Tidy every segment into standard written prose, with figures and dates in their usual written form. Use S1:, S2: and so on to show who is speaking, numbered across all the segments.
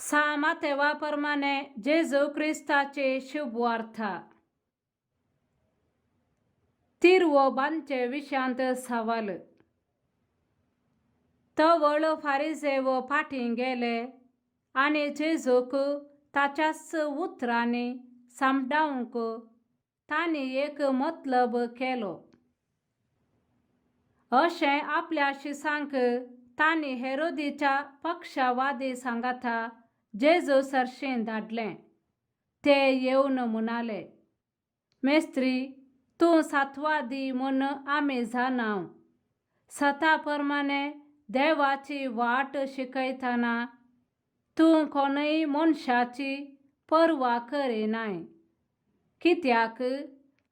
S1: सा मातेवा प्रमाणे जेजू क्रिस्ताची शुभवार्ता. तिरवो बांदचे विशांत सवाल. तवळ फारिजेव फाटीं गेले आनी जेजूक ताच्याच उतरांनी सांबडावंक तांणी एक मतलब केलो. अशें आपल्या शिसांक तांणी हेरोदीच्या पक्षवादी सांगाता जेजू सरशीं धाडलें. ते येवन म्हणाले, मेस्त्री, तूं सातवादी म्हूण आमी जाणाव. सता प्रमाणे देवाची वाट शिकयतना तूं कोणूय मनशाची पर्वा करिनाय, कित्याक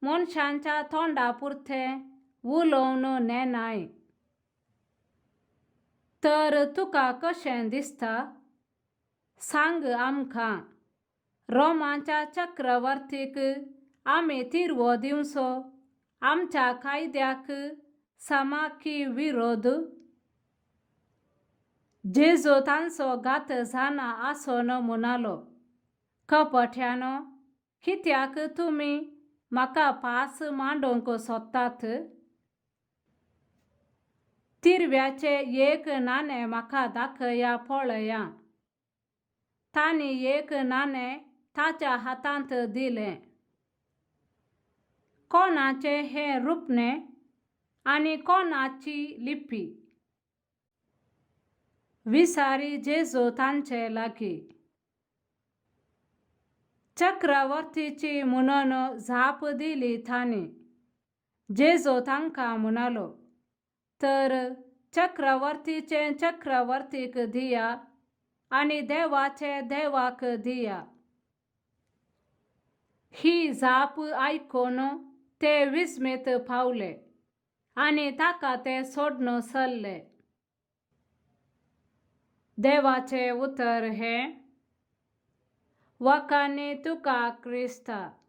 S1: मनशांच्या तोंडा पुरतें उलोवन नेनाय. तर तुका कशें दिसता? सांग आमकां, रोमाच्या चक्रवर्तीक आमी तिरवो दिवचो आमच्या कायद्याक समा की विरोध? जेजू तांचो घात जाणा आसून म्हणालो, कपट्यानो, कित्याक तुमी म्हाका पास मांडूंक सोदतात? तिरव्याचें एक नाणें म्हाका दाखया पळया. तांणी एक नाणें ताच्या हातांत दिलें. कोणाचें हें रुपणें आनी कोणाची लिपी? विसारी जेजू तांचे लागीं. चक्रवर्तीची म्हणून जाप दिली तांणी. जेजू तांकां म्हणालो, तर चक्रवर्तीचें चक्रवर्तीक दिया आनी देवाचें देवाक दिया. ही जाप आयकून ते विस्मीत पावले आनी ताका ते सोडून सरले. देवाचें उतर हें. वखाणी तुका क्रिस्ता.